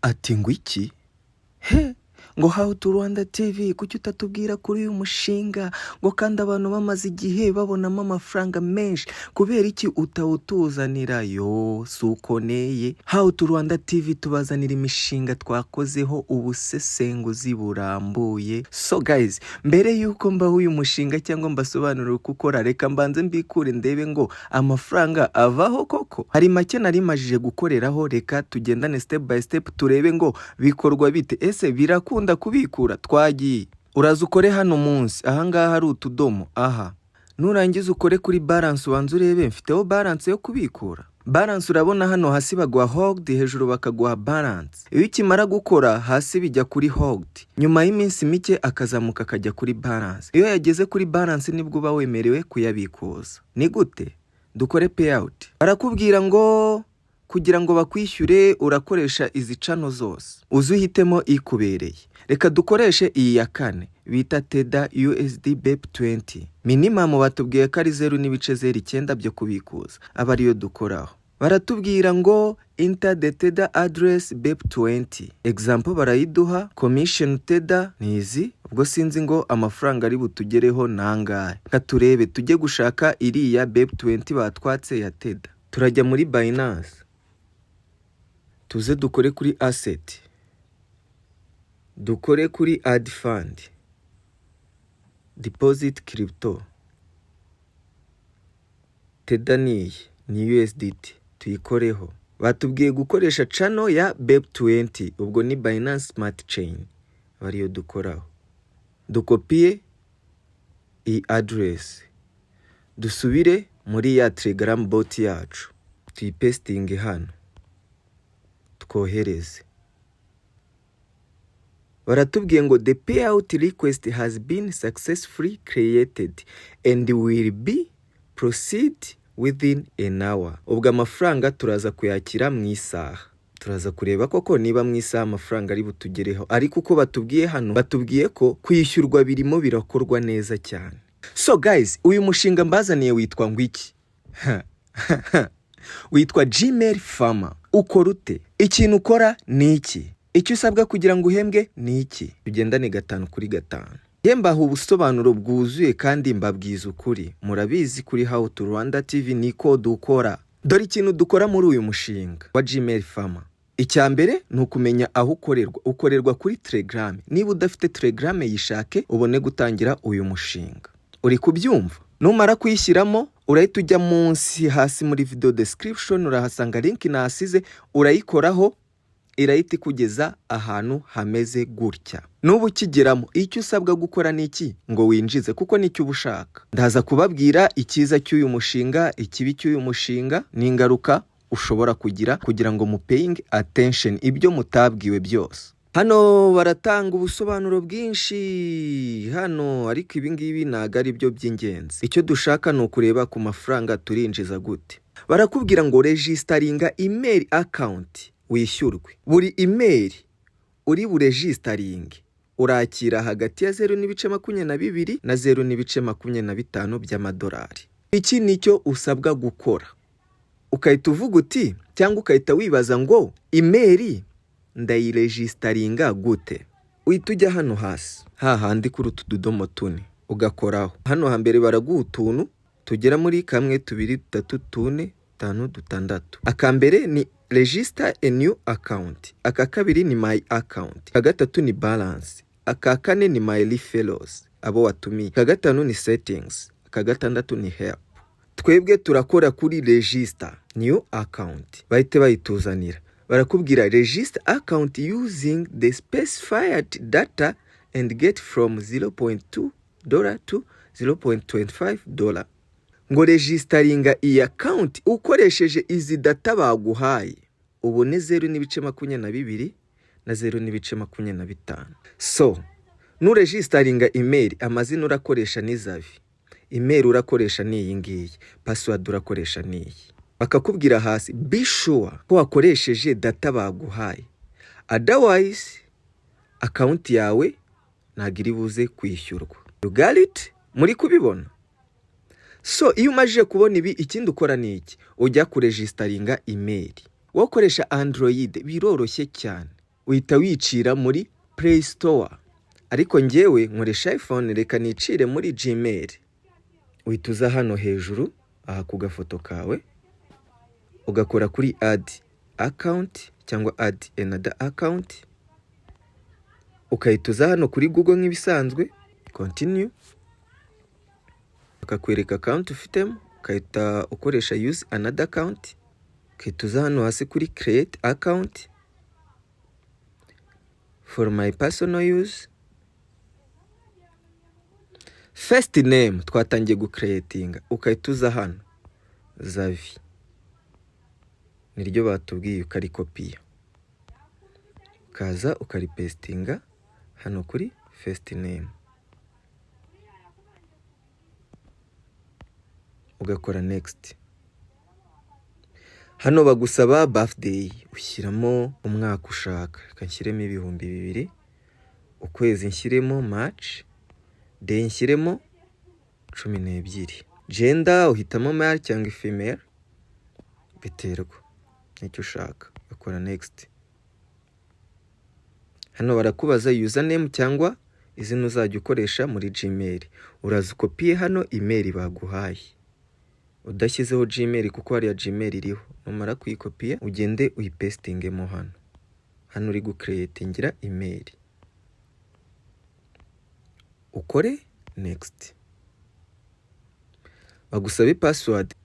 Ati ngo iki he? Ngo How to Rwanda TV, kuki utatubwira kuri uyu mushinga? Ngo kandi abantu bamaze igihe babonamo amafaranga menshi, kubera iki utawutuzanira? Yo, si uko neye. How to Rwanda TV tubazanira imishinga twakozeho ubusesenguzi burambuye. So guys, mbere yuko mbaho uyu mushinga cyangwa mbasobanurire uko ukora, reka mbanze mbikure ndebe ngo amafaranga avaho koko. Hari make nari majije gukoreraho. Reka tugendane step by step, turebe ngo bikorwa bite, ese birakunda kubikura? Twagiye. Uraza ukore hano munsi, ahangaha hari utudomo aha. Nurangiza ukore kuri balance, ubanza urebe mfiteho balance yo kubikura. Balance urabona hano hasi baguha hold, hejuru bakaguha balance. Iyo ukimara gukora hasi bijya kuri hold, nyuma y'iminsi mike akazamuka akajya kuri balance. Iyo yageze kuri balance nibwo uba wemerewe kuyabikuza. Ni gute dukore payout? Barakubwira ngo kugira ngo bakwishyure urakoresha izi channel zose, uze uhitemo ikubereye. Reka dukoreshe iyi ya kane bita Tether USD BEP20. Minimum batubwiye ko ari 0.09 byo kubikuza, aba ariyo dukoraho. Baratubwira ngo enter the Tether address BEP20, example barayiduha. Commission Tether ni izi, ubwo sinzi ngo amafaranga ari butugereho nangahe. Reka turebe, tujye gushaka iriya BEP20 batwatse ya Tether. Turajya muri Binance, tuze dukore kuri asset, dukore kuri add fund, deposit crypto. Tether niyi ni USDT, tuyikoreho. Batubwiye gukoresha channel ya BEP20, ubwo ni Binance Smart Chain, aba ariyo dukoraho. Dukopiye iyi address, dusubire muri ya Telegram bot yacu, tuyipesitinge hano, twohereze. Baratubwiye ngo the payout request has been successfully created and will be proceed within an hour. Ubwo amafaranga turaza kuyakira mu isaha. Turaza kureba koko niba mu isaha amafaranga ari butugereho, ariko uko batubwiye hano, batubwiye ko kwishyurwa birimo birakorwa neza cyane. So guys, uyu mushinga mbazaniye witwa ngo iki? Witwa Gmail Farmer. Ukora ute? Ikintu ukora ni iki? Icyo usabwa kugira ngo uhembwe ni iki? Tugendane gatanu kuri gatanu. Njye mbaha ubusobanuro bwuzuye kandi mbabwiza ukuri. Murabizi, kuri How to Rwanda TV niko dukora. Dore ikintu dukora muri uyu mushinga wa Gmail Farmer. Icya mbere ni ukumenya aho ukorerwa. Ukorerwa kuri Telegram. Niba udafite Telegram, yishake ubone gutangira uyu mushinga. Uri kubyumva? Numara kuyishyiramo, urahita ujya munsi hasi muri video description, urahasanga link nahasize, urayikoraho, irahita ikugeza ahantu hameze gutya. Nuba ukigeramo, icyo usabwa gukora ni iki ngo winjize, kuko nicyo uba ushaka. Ndaza kubabwira icyiza cy'uyu mushinga, ikibi cy'uyu mushinga n'ingaruka ushobora kugira, kugira ngo mu paying attention ibyo mutabwiwe byose. Hano baratanga ubusobanuro bwinshi hano, ariko ibi ngibi ntabwo ari byo by'ingenzi. Icyo dushaka ni ukureba ku mafaranga turinjiza gute. Barakubwira ngo registeringa email account wishyurwe. Buri email uri buregisteringe urakira hagati ya 0.22 na 0.25 by'amadolari. Iki nicyo usabwa gukora. Ukahita uvuga uti cyangwa ukahita wibaza ngo email ndayiregisteringa gute? Uhita ujya hano hasi hahandi kuri utu tudomo tune, ugakoraho. Hano hambere baraguha utuntu tugera muri kamwe, tubiri, dutatu, tune, dutanu, dutandatu. Akambere ni register a new account, aka kabiri ni my account, aka gatatu ni balance, aka kane ni my referrals, abo watumiye, aka gatanu ni settings, aka gatandatu ni help. Twebwe turakora kuri register new account, bahite bayituzanira. Barakubwira register account using the specified data and get from $0.2 to $0.25. Ngo registeringa iyi account ukoresheje izi data baguhaye, ubone 0.22 na 0.25. So nuregisteringa email, amazina urakoresha ni Zavi, email urakoresha ni iyi ngiyi, password urakoresha ni iyi. Bakakubwira hasi be sure ko wakoresheje data baguhaye, otherwise account yawe ntabwo iri buze kwishyurwa. You got it? Muri kubibona? So iyo umajije kubona ibi, ikindi ukora ni iki? Ujya kuregisteringa email. Wowe ukoresha Android biroroshye cyane. Uhita wicira muri Play Store, ariko ngewe nkoresha iPhone, reka nicire muri Gmail. Uhita uza hano hejuru aha ku gafoto kawe, ugakora kuri "Add account" cyangwa "Add another account", ukahita uza hano kuri Google nk'ibisanzwe, continue, bakakwereka account ufitemo, ukahita ukoresha "Use another account", ukahita uza hano hasi kuri "Create account for my personal use". First name, twatangiye gucreatinga, ukahita uza hano Zavi, niryo batubwiye, ukarikopiya, ukaza ukaripastinga hano kuri first name, ugakora next. Hano bagusaba birthday, ushyiramo umwaka ushaka, reka nshyiremo 2000, ukwezi nshyiremo March, day nshyiremo 12. Gender uhitamo male cyangwa female, biterwa n'icyo ushaka, ugakora next. Hano barakubaza username cyangwa izina uzajya ukoresha muri Gmail. Uraza ukopiye hano email baguhaye, udashyizeho Gmail kuko hariya Gmail iriho. Numara kuyikopiya, ugende uyipastingemo hano, hano uri gucreatingira email, ukore next. Bagusabe password,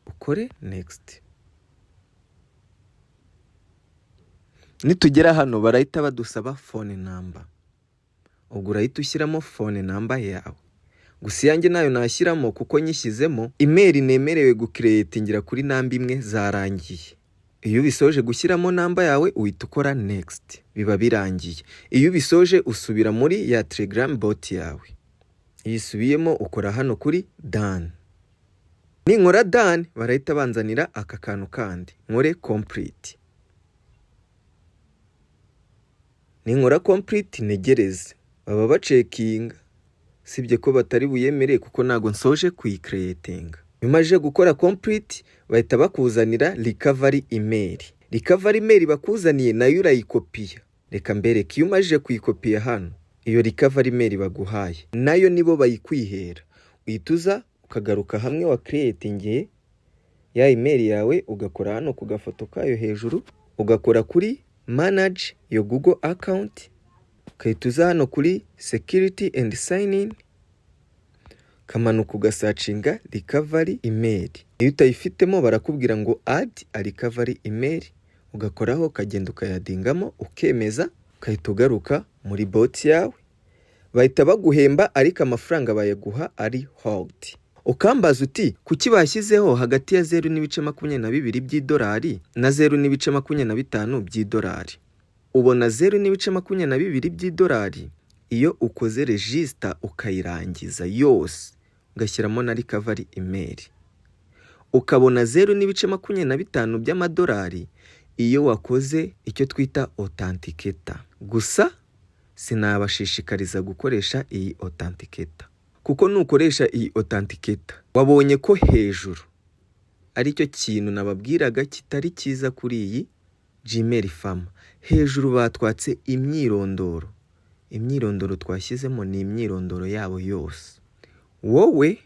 ukore next. Nitugera hano barahita badusaba phone number, ubwo urahita ushyiramo phone number yawe. Gusa iyanjye nayo nashyiramo, kuko nyishyizemo email nemerewe gucreatingira kuri namba imwe zarangiye. Iyo ubisoje gushyiramo namba yawe, uhita ukora next, biba birangiye. Iyo ubisoje, usubira muri ya Telegram bot yawe. Iyo usubiyemo, ukora hano kuri done. Ninkora done, barahita banzanira aka kantu kandi nkore complete. Ninkora complete, ntegereze baba bacheckinga, sibye ko batari buyemere kuko ntabwo nsoje kuyicreatinga. Iyo umaze gukora complete, bahita bakuzanira recovery email. Recovery email bakuzaniye nayo urayikopiya. Reka mbereke. Iyo umaze kuyikopiya hano, iyo recovery email baguhaye nayo nibo bayikwihera. Uhita uza ukagaruka hamwe wa creatingiye ya email yawe, ugakora hano ku gafoto kayo hejuru, ugakora kuri "Manage your Google account", ugahita uza hano kuri "Security and sign in", ukamanuka ugasearchinga recovery email. Iyo utayifitemo, barakubwira ngo "Add a recovery email", ugakoraho, ukagenda ukayaddingamo, ukemeza, ugahita ugaruka muri bot yawe. Bahita baguhemba, ariko amafaranga bayaguha ari hold. Ukambaza uti: "Kuki bashyizeho hagati ya 0.22 by'idolari na 0.25 by'idolari?" Ubona 0.22 by'idolari iyo ukoze register ukayirangiza yose, ugashyiramo na recovery email. Ukabona 0.25 by'amadolari iyo wakoze icyo twita authenticator. Gusa sinabashishikariza gukoresha iyi authenticator, kuko nukoresha iyi authenticator, wabonye ko hejuru aricyo kintu nababwiraga kitari cyiza kuri iyi Gmail Farmer. Hejuru batwatse imyirondoro. Imyirondoro twashyizemo ni imyirondoro yabo yose. Wowe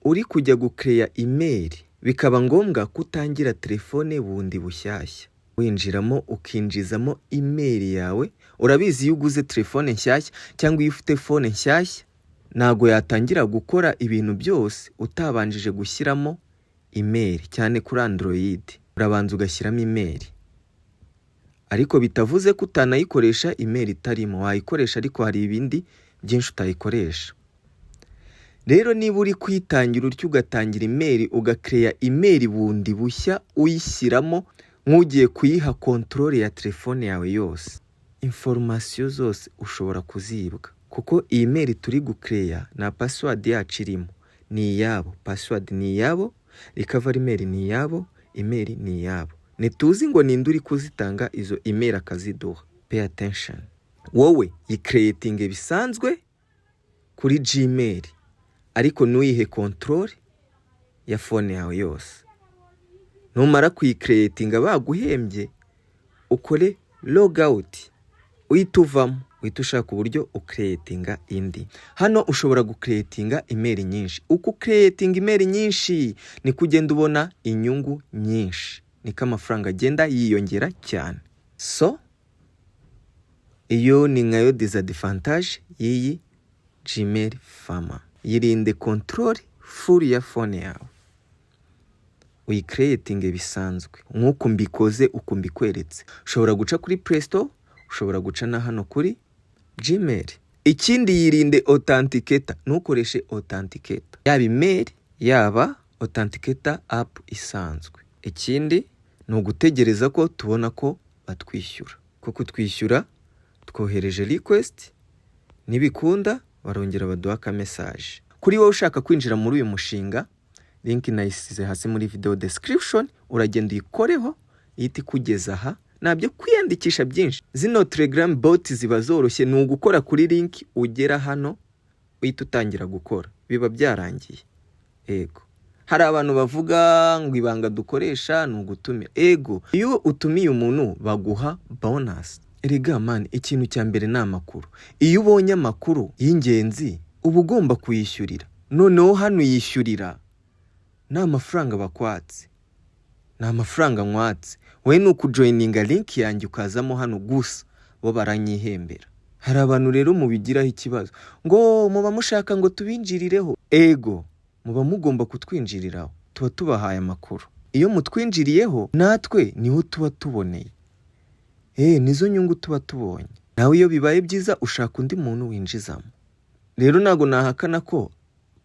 uri kujya gukereya email, bikaba ngombwa ko utangira telefone bundi bushyashya, winjiramo, ukinjizamo email yawe. Urabizi, iyo uguze telefone nshyashya cyangwa iyo ufite phone nshyashya, ntabwo yatangira gukora ibintu byose utabanjije gushyiramo email, cyane kuri Android. Urabanza ugashyiramo email, ariko bitavuze ko utanayikoresha email itarimo. Wayikoresha, ariko hari ibindi byinshi utayikoresha. Rero niba uri kuyitangira utyo, ugatangira email, ugakereya email bundi bushya, uyishyiramo nk'ugiye kuyiha control ya telefone yawe yose, information zose ushobora kuzibwa, kuko iyi mail turi gukereya nta password yacu irimo, ni iyabo. Password ni iyabo, recovery email ni iyabo, email ni iyabo. Ntituzi ngo ninde uri kuzitanga izo email akaziduha. Pay attention. Wowe yicreatinge bisanzwe kuri Gmail, ariko ntuyihe control. ya phone yawe yose. Numara kuyicreatinga baguhembye, ukore log out, uhita uvamo, uhita ushaka uburyo ucreatinga indi. Hano ushobora gucreatinga email nyinshi. Uko ucreatinga email nyinshi, niko ugenda ubona inyungu nyinshi, niko amafaranga agenda yiyongera cyane. So iyo ni nkayo disadvantage y'iyi Gmail Farmer. Yirinde control full ya phone yawe, uyicreatinge bisanzwe nk'uko mbikoze, uko mbikweretse. Ushobora guca kuri Play Store, ushobora guca na hano kuri Gmail. Ikindi, yirinde authenticator. Ntukoreshe authenticator, yaba email, yaba authenticator app isanzwe. Ikindi ni ugutegereza ko tubona ko batwishyura, ko kutwishyura twohereje request, nibikunda barongera baduha aka message. Kuri wowe ushaka kwinjira muri uyu mushinga, link nayisize hasi muri video description, uragenda uyikoreho, ihita ikugeza aha. Ntabyo kwiyandikisha byinshi, zino Telegram bot ziba zoroshye. Ni ugukora kuri link, ugera hano, uhita utangira gukora, biba byarangiye. Ego, hari abantu bavuga ngo ibanga dukoresha ni ugutumira. Ego, iyo utumiye umuntu baguha bonus. Erega man, ikintu cya mbere ni amakuru. Iyo ubonye amakuru y'ingenzi, uba ugomba kuyishyurira. Noneho hano uyishyurira ni amafaranga bakwatse, ni amafaranga nkwatse. Wowe ni ukujoininga link yanjye ukazamo hano gusa, bo baranyihembera. Hari abantu rero mubigiraho ikibazo ngo muba mushaka ngo tubinjirireho. Ego, muba mugomba kutwinjiriraho, tuba tubahaye amakuru. Iyo mutwinjiriyeho, natwe niho tuba tuboneye, nizo nyungu tuba tubonye. Nawe iyo bibaye byiza ushaka undi muntu winjizamo. Rero ntabwo nahakana ko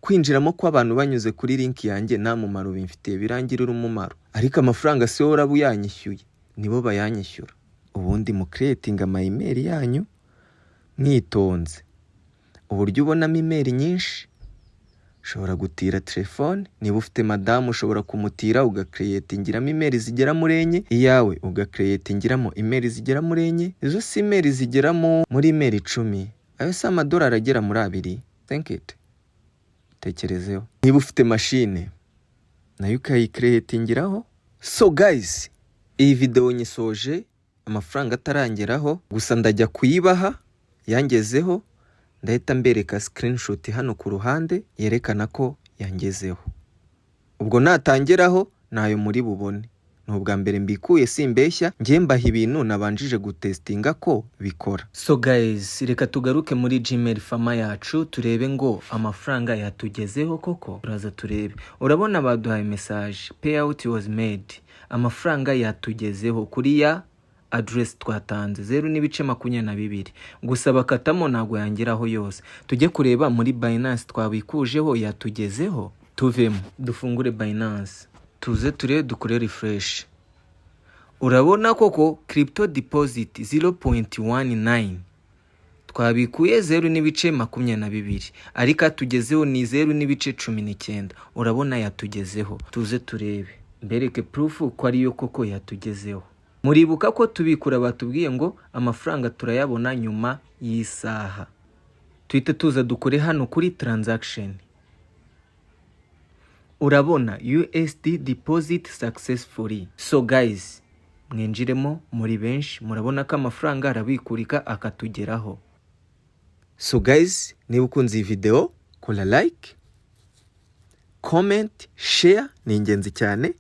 kwinjiramo kw'abantu banyuze kuri link yanjye nta mumaro bimfitiye, birangirira umumaro, ariko amafaranga si wowe uraba uyanyishyuye, nibo bayanyishyura. Ubundi mu creatinga ama email yanyu mwitonze. Uburyo ubonamo email nyinshi, ushobora gutira telefone. Niba ufite madamu, ushobora kumutira ugacreatingiramo email zigera muri enye, iyawe ugacreatingiramo email zigera muri enye. Izo si email zigera muri email 10, ayo si amadolari agera muri 2? Think it, tekerezeho. Niba ufite mashine, nayo ukayicreatingiraho. So guys, iyi videwo nyisoje amafaranga atarangeraho, gusa ndajya kuyibaha yangezeho. Ndahita mbereka screenshot hano ku ruhande yerekana ko yangezeho. Ubwo natangeraho ntayo muri bubone. Ni ubwa mbere mbikuye, simbeshya, njye mbaha ibintu nabanjije gutestinga ko bikora. So guys, reka tugaruke muri Gmail Farmer yacu, turebe ngo amafaranga yatugezeho koko. Turaza turebe. Urabona baduhaye message, "Payout was made." Amafaranga yatugezeho kuri ya address twatanze, 0.22 gusa bakatamo, ntabwo yangeraho yose. Tujye kureba muri Binance twabikujeho yatugezeho. Tuvemo, dufungure Binance, tuze turebe, dukore refresh. Urabona koko crypto deposit 0.19, twabikuye 0.22, ariko atugezeho ni 0.19. Urabona yatugezeho. Tuze turebe, mbereke proof ko ariyo koko yatugezeho. Muribuka ko tubikura batubwiye ngo amafaranga turayabona nyuma y'isaha. Tuhite tuza dukore hano kuri transaction. Urabona USD deposit successfully. So guys, mwinjiremo muri benshi, murabona ko amafaranga arabikurika akatugeraho. So guys, niba ukunze iyi video, kora like, comment, share, ni ingenzi cyane.